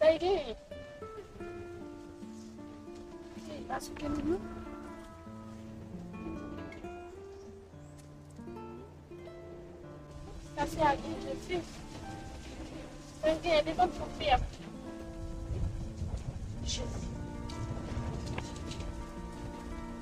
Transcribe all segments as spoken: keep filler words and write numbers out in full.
Sa e genyen? Ey, pa souke nou, non. Sa se a gen Jezi. Mwen genyen devan pou fè. Jezi.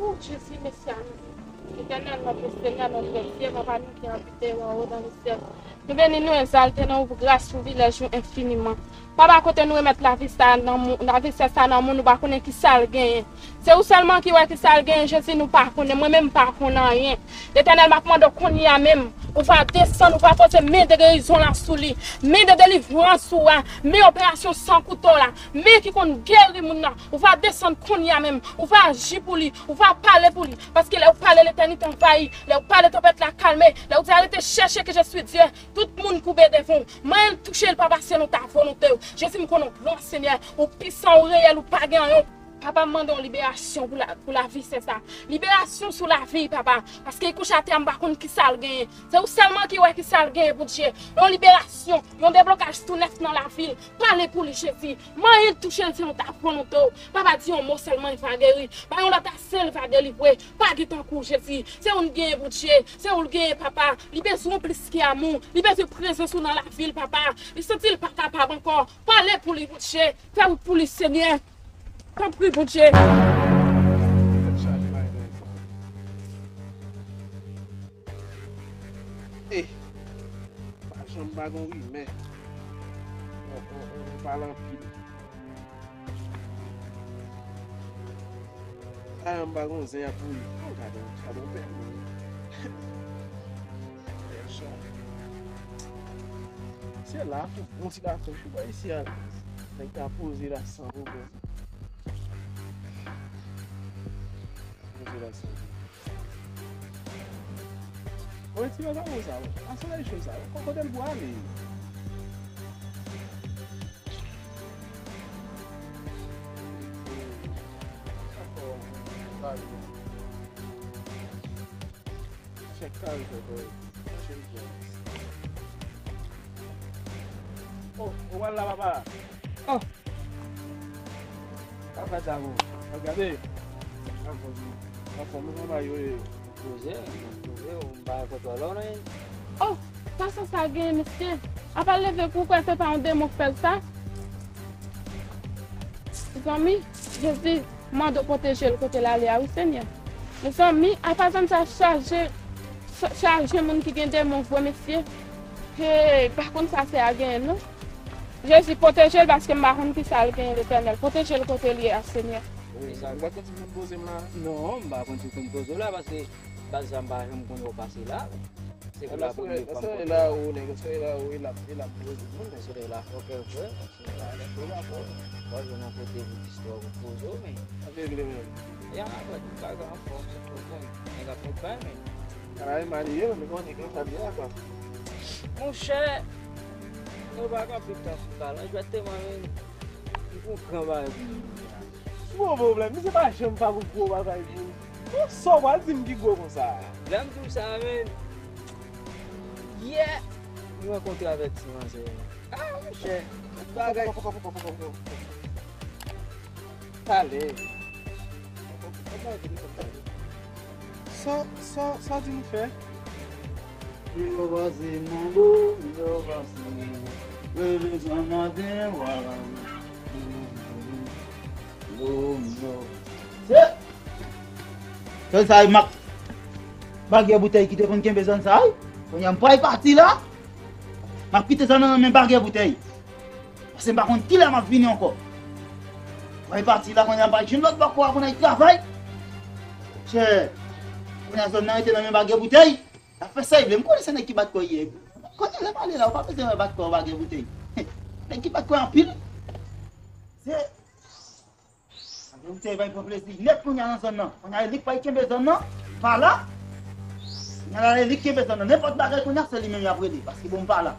O Jezi, mèsi a nou. Etènèl, notre Seigneur, notre Dieu, Papa nou ki abite anwo nan syèl. Nou beni, nou egzalte nan ou pou gras, privilèj ou enfiniman. Papa, kote nou remèt lavi sa nan moun, lavi sè sa nan moun, nou pa konnen ki sa l genyen. Se ou sèlman ki wè ki sa l genyen, Jezi, nou pa konnen. Mwen menm, m pa konn anyen. Letènèl, m ap mande w kounye a menm, ou va desann, ou va poze men de gerizon la sou li, men de delivrans ou a, men operasyon san kouto la, men ki konn geri moun nan, ou va desann kounye a menm, ou va aji pou li, ou va pale pou li. Paske lè ou pale, letènite anvayi, lè ou pale, tanpèt la kalme, lè ou di, arete chèche ke je suis Dieu, tout moun koube devan ou. Manyen l, touche l, papa, selon ta volonte. Jezi, m konnen w gran, Senyè, ou pisan, ou reyèl, ou pa gen anyen. Papa, m mande yon liberasyon pou la, pou lavi sè sa. Liberasyon sou lavi, papa. Paske li kouche atè a, m pa konn ki sa l genyen. Se ou sèlman ki wè ki sa l genyen, Bondye. Yon liberasyon, yon deblokaj tou nèf nan lavi l. Pale pou li, Jezi. Manyen l, touche l selon ta volonte. Papa, di yon mo sèlman, li va geri. Bay yon lòt ase, li va delivre. Pa gen tankou w, Jezi. Se ou n genyen, Bondye. Se ou l genyen, papa. Li bezwen w plis ke amou. Li bezwen prezans ou nan lavi l, papa. Li santi l pa kapab ankò. Pale pou li, Bondye. Fè wout pou li, Senyè. Tanpri, Bondye. Ey, pa janm pa gon rimè. On, on, on, on pale anpil. A, m pa gon zen ap wouye. Oh, gade, gade yon pèp. Pèp sa. Se la pou bon ti la fè chou pa isi a. Nèg ta poze la san pwoblèm. Poze la san pwoblèm. Mwen ti yo sa konsa. Asoleil cho sa. Kote l pou ale? Chèk kare fè kò. Oh, ou wè la, papa? Oh. Ka fè sa, bon. Gade. Anfòm, anfòm, nou konn ba yo ye. Poze, poze, ou m pa kontròle w, non. Oh, sa, sa, sa gen, mesye. Apa leve kou, kwè se pa yon demon k fè l sa? Zanmi, Jezi, mande w pwoteje l kote l ale a, wi, Senyè. Mezanmi, apa zòn sa chaje, cha-, chaje moun ki gen demon vre, mesye. Hey, pa konn sa se a genyen, non. Jezi, pwoteje l paske m pa konn ki sa l genyen, Letènèl. Pwoteje l kote l ye a, Senyè. Wi, sa. Ou pa konn si moun poze m la? Non, m pa konn si moun poze w la paske baz sa m pa janm konn wè w pase la. Se pou la premye fwa m kontre w. Nèg, soleil la, ou, nèg, soleil la, ou, e l ap, e l ap poze moun, nèg. Soleil la fòkè vre. Soleil la fòkè. Bon, jwenn nan kote pou istwa pou poze w, men. Ap regle menm. Ya, mwen, tout bagay anfòm, se pwoblèm. Nèg ap konprann, men. Ala e mal ye, men konnen konsa l ye a, kwa. Monchè, nou pa gen anpil tan sou kalanj, men tèlman, men, m gon gran bagay pou nou di a. Gwo pwoblèm, misye pa janm pa gon gwo bagay pou ou. Bon, sa w pral di m ki gwo konsa a? Lè m di w sa, men, yè, m rankontre avèk ti manzè. Ah, monchè, tout bagay. Talè. Sa, sa, sa di nou fè? Yo pase mango, yo pase. Yo bezwen mande, wala. Yo, yo. Se zòn sa a, m ap bagè boutèy ki te konn kenbe zòn sa a, wi. Kounye a, m pral pati la. M ap kite zòn nan nan men bagè boutèy. Paske m pa konn kilè m ap vini ankò. Mwen pati la, kounye a m pral jwenn lòt bòkò a pou n al travay. Chè, kounye a zòn nan rete nan men bagè boutèy. L ap fè sa l vle. M konnen se nèg ki bat kò l ye. Kote lè m ale la, ou pa bezwen wè bat kò, ou pa gen boutèy. Nèg ki bat kò anpil. Se, bouteille bay pran plezi nèt kounye a nan zòn nan. Kounye a, li k pral kenbe zòn nan, pa la. Kounye a, li k kenbe zòn nan. Nenpòt bagay kounye a, se li menm y ap rele. Paske bon, m pa la.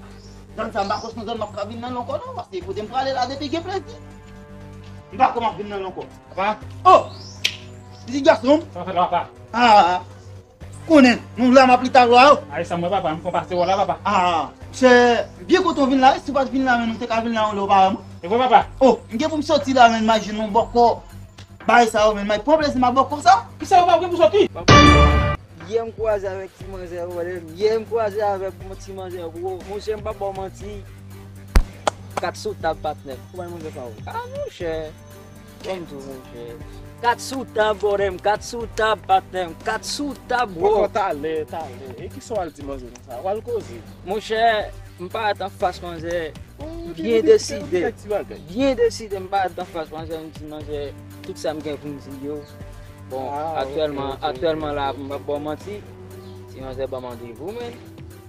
Zòn sa, m pa kwè se yon zòn m ap ka vin nan l ankò non. Paske kote m prale la, depi gen plezi, m pa kwè m ap vin nan l ankò. Papa. Oh! Pitit gason m. Sa w fè la, papa? Ah! Konnen, nou la m ap li talwa yo. Ay, sa m wè, papa, m fon pase wò la, papa. Ah, chè, byen kontan w vin la, wi, si w pa t vin la, men nou te ka vin la yon lè w pa wè mwen. E vre, papa? Oh, m gen pou m soti la, men m al jwenn yon bòkò. Bay sa yo, men m al pran plezi m ak bòkò sa. Ki sa yo pa gen pou soti? Yè m kwaze avèk ti manzè, ou wè, yè m kwaze avèk yon ti manzè, gwo, monchè, m p ap ba w manti. Kat sou tab, patnè. Kouman manzè pa ou? Ah, monchè. Kòm tou, monchè. Kat sou tab, bòdè m, kat sou tab, patnè m, kat sou tab, bro. Poko talè, talè. E kisa w al di manzè konsa? W al koze. Monchè, m parèt anfas manzè. Oh, byen deside. Byen deside, m parèt anfas manzè, m di manzè tout sa m gen pou m di yo. Bon, aktyèlman, aktyèlman la, m p ap ba w manti. Ti manzè ban m randevou, men.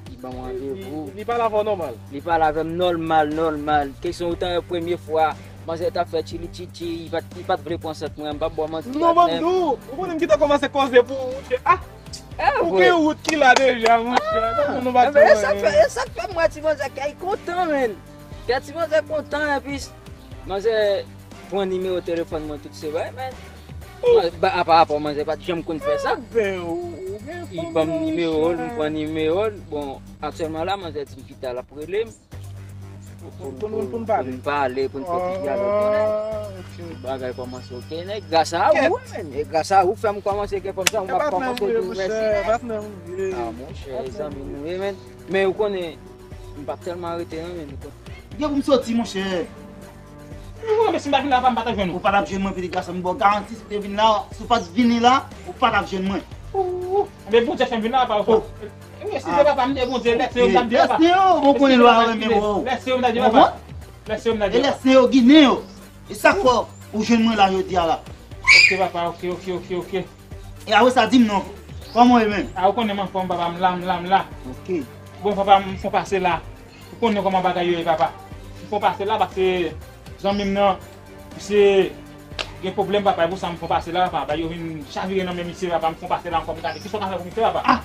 Li ban m randevou. Li, li, li pale avè w nòmal? Li pale avè m nòmal, nòmal. Kesyon ou ta wè premye fwa, manzè t ap fè tchili tchitchi, li pa t, li pa t vle pran sant mwen, m p ap ba w manti. Non, ban m di w, ou konnen m gentan kòmanse koze pou ou, monchè. Ah! Ou gen wout ki la deja, monchè. Kòman nou pa di anyen? E sa k fè, e sa k fè m wè ti manzè kè l kontan, men. Kè ti manzè kontan, epi manzè pran nimewo telefòn mwen tout se bagay, men. Ba, apa, apa, manzè pa t janm konn fè sa. Li ban m nimewo l, m pran nimewo l. Bon, aktyèlman la, manzè di m pita l ap rele m. Pou, pou, pou, pou n pale. Pou n pale, pou n fè ti dyalòg, konnen. Ah, ok. Bagay kòmanse, ok, nèg. Gras a ou, men. E gras a ou fè m kòmanse gen fòm sa, m ap kòmanse di w mèsi, nèg. Ah, monchè, e zanmi nou ye, men. Men ou konnen, m p ap tèlman rete, non, men. Gen pou m soti, monchè. Ou konnen, si m pa t vin la, papa, m pa t ap jwenn ou. Ou pa t ap jwenn mwen, pitit gason m, ba w garanti, si w te vin la, si w pa t vini la, ou pa t ap jwenn mwen. Ou, men Bondye fè m vin la, papa. Wi, eskize papa, m te Bondye, lè se yo m t ap di papa. Lè se yo, bon, konnen lwa yo renmen, bro. Lè se yo m t ap di papa. Lè se yo m t ap di papa. E lè se yo, Ginen yo. E sa k fè ou jwenn mwen la jodi a la. Ok, papa, ok, ok, ok, ok. E apre sa, di m non. Kòman w ye menm? A, ou konnen m anfòm, papa, m la, m la, m la. Ok. Bon, papa, m fon pase la. Ou konnen kòman bagay yo ye, papa. M fon pase la, paske zanmi m nan, misye gen pwoblèm, papa, e pou sa m fon pase la, papa. Bagay yo vin chavire nan men misye, papa. M fon pase la ankò, m gade kisa w ka fè pou misye, papa. Ah!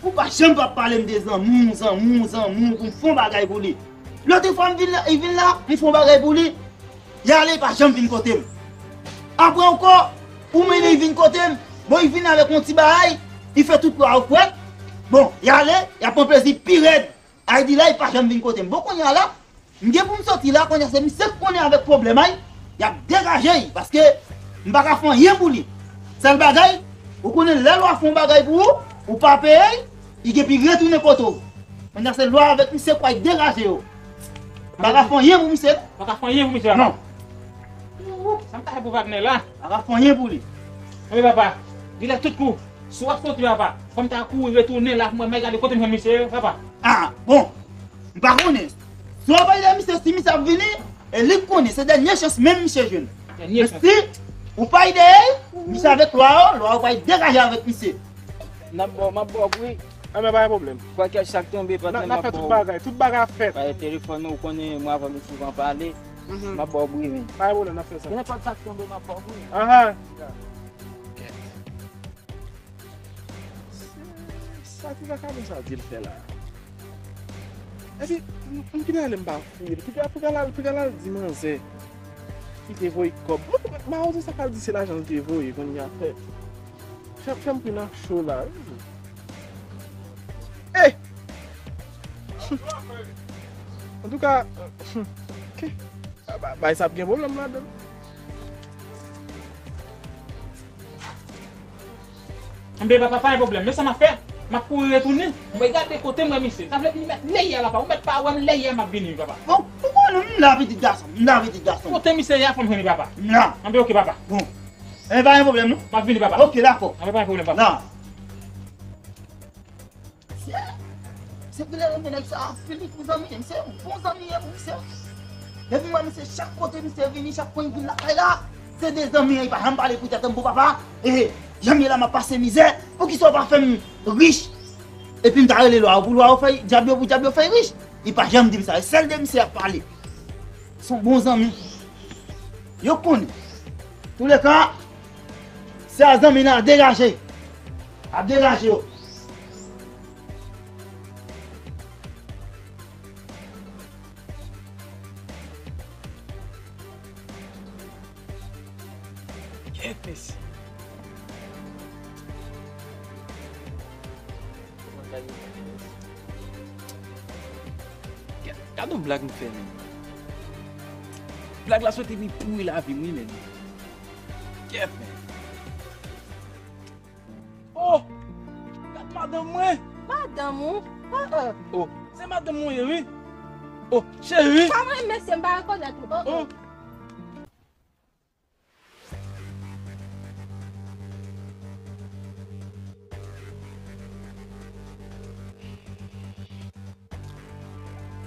Ou pa janm p ap pale m de zanmi w, zanmi w, zanmi w, pou m fon bagay pou li. Lòt fwa m vin la, li vin la, m fon bagay pou li. Li ale, li pa janm vin kote m. Apre ankò, ou mennen li vin kote m. Bon, li vin avèk yon ti bagay, li fè tout lwa yo frèt. Bon, li ale, li ap pran plezi pi rèd. Ay di la, li pa janm vin kote m. Bon, kounye a la, m gen pou m soti la, kounye a se misye k konnen avèk pwoblèm ay, y ap degaje y, paske m pa ka fè anyen pou li. Sèl bagay, ou konnen lè lwa fè yon bagay pou ou, ou pa peye l, li gen pou li retounen kote w. Kounye a se lwa avèk misye k pral degaje yo. M pa ka fè anyen pou misye. Pa ka fè anyen pou misye, papa? Non. Sa m ta fè pou patnè la? Pa ka fè anyen pou li. Wi, papa. Di lè tout kou. Si w ap soti, papa, fò m ta kouri retounen la pou mwen, mwen gade kote m jwenn misye, papa. Ah, bon. M pa konnen. Si w ap pale de misye, si misye ap vini, e li k konnen, se dènye chans menm misye jwenn. Dènye chans. Men si ou pa ede l, misye avèk lwa yo, lwa yo pral degaje avèk misye. N ap ba w, m ap ba w pri. Anben, pa gen pwoblèm. Kwakèl sa k tonbe, patnè, m ap ba w. N a fè tout bagay, tout bagay ap fèt. Pale telefòn, ou konnen, mwen avè w, nou souvan pale. M ap ba w pri, men. Pa gen pwoblèm, n ap fè sa. Nenpòt sa k tonbe, m ap ba w pri. Ahan. Sa ti vakabon sa di l fè la. Epi, m, m kite ale m pa fouye. Kite, pou gade al, pou gade al di manzè ki te voye kòb. Mwen, mwen, mwen, sa k al di se lajan l te voye, kounye a fè. Fè, fè m pran nan cho la, wi. Eh! Antouka, ok. Ba, bay sa ap gen pwoblèm ladan. Enben, papa, pa gen pwoblèm. Men sa m ap fè, m ap kouri retounen. Mwen gade kote m wè misye. Sa vle di li mèt lè yè la, papa. Ou mèt pa wè m lè yè m ap vini, papa. Bon, ou konnen m la, pitit gason m. M la, pitit gason m. Kote misye ye a, fò m jwenn li, papa. M la. Enben, ok, papa. Bon. Enben, pa gen pwoblèm, non. M ap vini, papa. Ok, dakò. Enben, pa gen pwoblèm, papa. La. Se, se pou lè renmen nèg sa anpil, li pou zanmi, misye yon bon zanmi ye pou misye. Depi m wè misye, chak kote misye vini, chak fwa li vin lakay la, se de zanmi, li pa janm pale pou tèt ann pou papa. E, jan m ye la, m ap pase mizè. Poukisa w pa fè m rich? Epi m ta rele lwa yo pou lwa yo fè, dyab yo pou dyab yo fè rich. Li pa janm di m sa. E sèl de misye ap pale. Se yon bon zanmi. Yo konnen. Touleka, se a zanmi nan ap degaje. Ap degaje yo. Kèt, mesye. Gad, gad yon blag m fè, menn. Blag la soti vin pouri lavi m, wi, menn. Kèt, menn. Oh! Gad madanm mwen! Madanm ou? Oh, oh. Oh, se madanm mwen ye, wi. Oh, cheri! Sa mwen, mesye, m pa rekonèt ou. Oh, oh. Oh.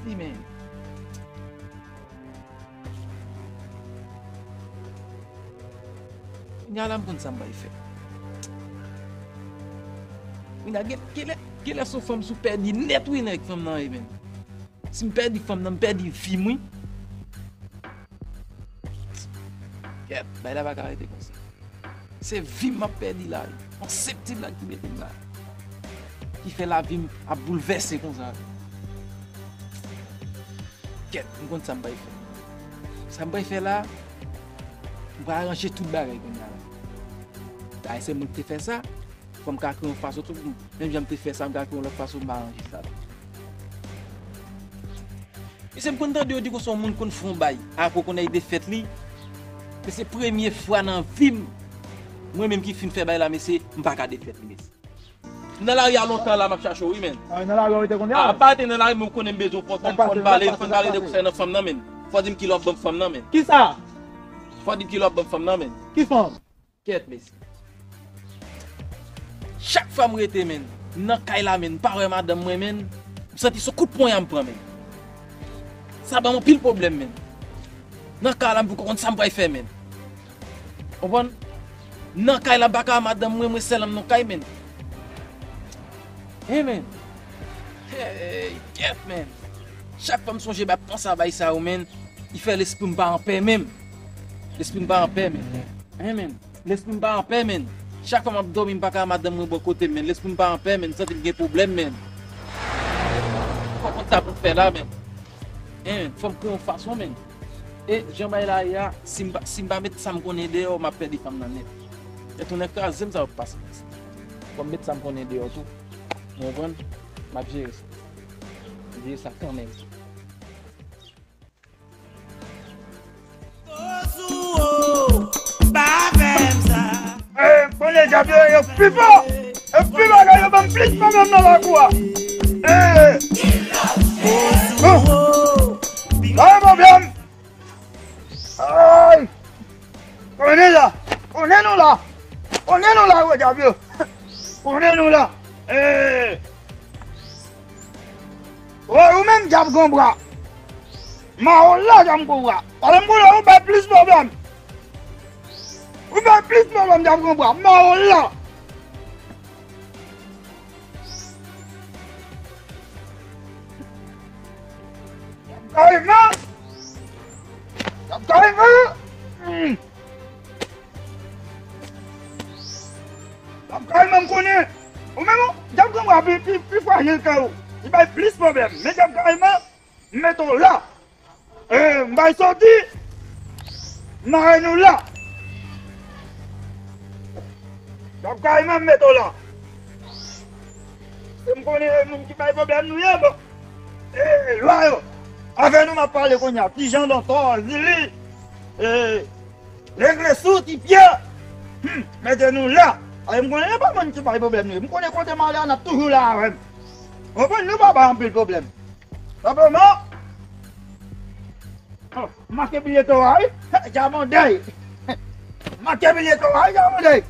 Si, men. Kounya la m konn sa m pral fè. Kounya gen, genlè, genlè se yon fanm sou pèdi nèt wi nèg fanm nan ye menm. Si m pèdi fanm nan, m pèdi vi m wi. Kèt, bagay la pa ka rete konsa. Se vi m m ap pèdi la wi. Yon senp ti blag ki mete m la. Ki fè lavi m ap boulvèse konsa. Kèt, m konn sa m pral fè. Sa m pral fè la, m pral aranje tout bagay kounya la. Dayè se mwen ki te fè sa, fò m ka kreye yon fason tou, menm jan m te fè sa, m ka kreye yon lòt fason pou m aranje sa tou. Mesye, m konn tande yo di konsa yon moun konn fè yon bay, apre w konnen li defèt li. Men se premye fwa nan vi m, mwen menm ki fin fè bay la, mesye, m pa ka defèt li, mesye. M nan lari a lontan la, m ap chache w, wi, menn. Ah, nan lari a w rete kounye a? Ah, m pa rete nan lari, men w konnen m bezwen w, fò, fò, fò n pale, fò n pale de konsènan fanm nan, menn. Fò di m ki lè w ap ban m fanm nan, menn. Kisa? Fò di m ki lè w ap ban m fanm nan, menn. Ki fanm? Kèt, mesye. Chak fwa m rete, menn, m nan kay la, menn, m pa wè madanm mwen, menn, m santi se kout ponya m pran, menn. Sa ban m anpil pwoblèm, menn. Nan kay la, m poko konn sa m pral fè, menn. Konprann? M nan kay la, m pa ka wè madanm mwen, mwen sèl nan kay, menn. Hey, menn. Hey, kèt, menn. Chak fwa m sonje bay panse a bay sa yo, menn, li fè lespri m pa anpè menm. Lespri m pa anpè, menn. Hey, menn. Lespri m pa anpè, menn. Chak fwa m ap dòmi, m pa ka wè madanm mwen bò kote m, menn. Lespri m pa anpè, menn. M santi m gen pwoblèm, menn. M pa konn sa pou m fè la, menn. Hein, fò m kreye yon fason, menn. E jan bagay la ye a, si m pa, si m pa met sa m konnen deyò, m ap pèdi fanm nan nèt. Tèt yon nèg kraze m, sa p ap pase. Fò m met sa m konnen deyò tou. Ou konprann? M ap jere sa. M jere sa kanmenm. Eh, konnen dyab yo, yo pi fò. Yo pi fò, yo ban m plis pwoblèm nan lakou a. Eh. Oh. Pa gen pwoblèm. Ay. Konnen la. Konnen nou la. Konnen nou la, gwo dyab yo. Konnen nou la. Eh. Woy, ou menm dyab gon bra. Ma ou la, dyab gon bra. Pale m konnen ou bay plis pwoblèm. Ou bay plis pwoblèm, dyab gon bra. Ma ou la. Dyab kayman. Dyab kayman. Hmm. Dyab kayman, m konnen. Ou menm, dyab gon bra pi, pi, pi frajil ke ou. Li bay plis pwoblèm. Men dyab kayman, m mete w la. Eh, m bay soti. M mare nou la. Dyab kayman, m mete w la. Se m konnen e moun ki bay pwoblèm nou ye, bon. Eh, lwa yo. Avè nou m ap pale kounye a. Ti Jan Dantò, Zili. Eh, Legle sou ti pye. Hmm, mete nou la. Ay, m konnen e pa moun ki bay pwoblèm nou ye. M konnen kote m ale a, n ap toujou la avè m. Konprann, nou pa bay anpil pwoblèm. Senpleman, oh, make bilye to a, wi. Djamondèy. Make bilye to a, wi, Djamondèy.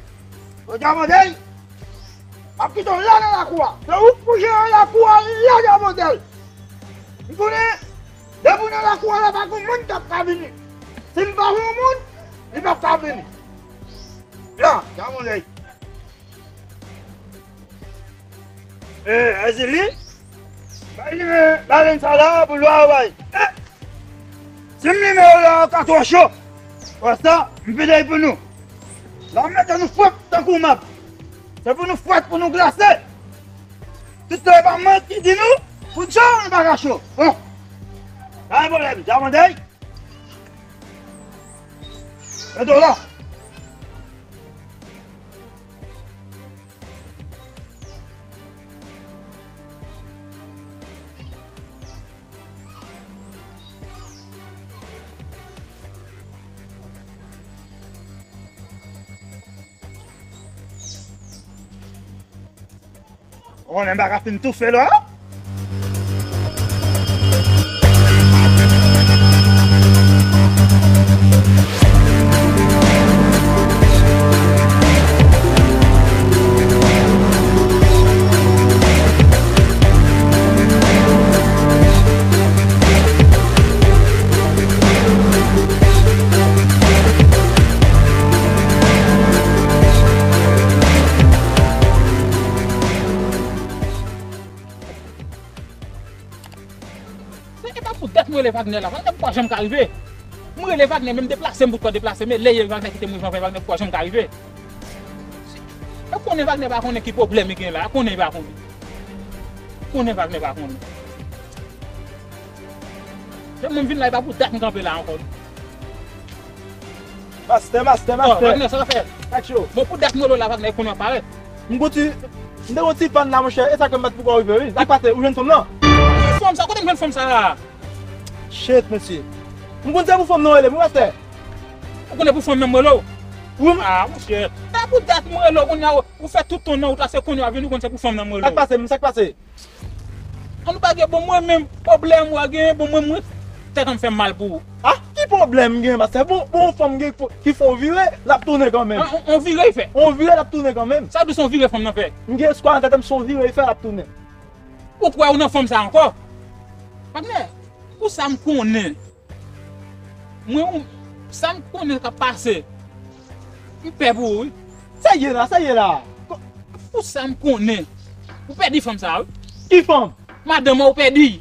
O Djamondèy. M ap kite w la nan lakou a. Se ou k pou jere lakou a la, Djamondèy. M konnen, depi w nan lakou a la, pa gen moun k ap ka vini. Si m pa voye yon moun, li p ap ka vini. La, Djamondèy. E, Èzili, bay li men, ba li sa la pou lwa bay. E, si m li men yo la, yo ka twò cho. Konsa, m vide pou nou. La, m mete nou fwèt tankou mab. Se pou nou fwèt, pou nou glase. Tout sa e pa mwen ki di nou, pou n cho, nou pa ka cho. Bon. Pa gen pwoblèm, Jamandèy. Mete w la. Ou konnen m pa ka fin toufe lò. Se, e pa pou dat mwen rele Wagner la. Wagner poko janm ka rive. Mwen rele Wagner, menm deplase m pou t deplase m, e lè Wagner kite m rive anvan Wagner poko janm ka rive. E konnen Wagner pa konnen ki pwoblèm li gen la, konnen li pa konnen. Konnen Wagner pa konnen. Se mwen vin la, e pa pou dat m kanpe la ankò. Mastè, mastè, mastè. Wagner, sa w ap fè? Ak cho. Bon, pou dat mwen la, Wagner, konnen w ap parèt. M gon ti, m te gon ti pann la, monchè, e sa k fè m pa t poko rive, wi. Sa k pase, ou jwenn fanm nan? Fanm sa, kote m jwenn fanm sa a? Shit, mesye. M konn se pou fanm nan rele m, wi, mastè. Ou konnen pou fanm nan m rele w? Wi, m- Ah, monchè. E pou dat mwen rele w, kounye a, ou fè tout tan nan wout la, se kounye a vini, ou konn se pou fanm nan m rele w. Sa k pase, m, sa k pase? An nou pa gen bon mwen menm, pwoblèm ou a genyen, bon mwen, mwen, tèt an m fè m mal pou ou. Ah, ki pwoblèm m gen, mastè? Bon, bon, fanm gen ki fè w vire, l ap tounen kanmenm. On, on, on vire l fè. On vire, l ap tounen kanmenm. Sa vle di se on vire fanm nan fè. M gen espwa nan tèt an m, se on vire l fè, l ap tounen. Ou kwè ou nan fanm sa ankò? Patnè, pou sa m konnen. Mwen, ou, sa m konnen k ap pase. M pè pou ou, wi. Sa ye la, sa ye la? Pou sa m konnen. Ou pèdi fanm sa, wi. Ki fanm? Madanm ou pèdi.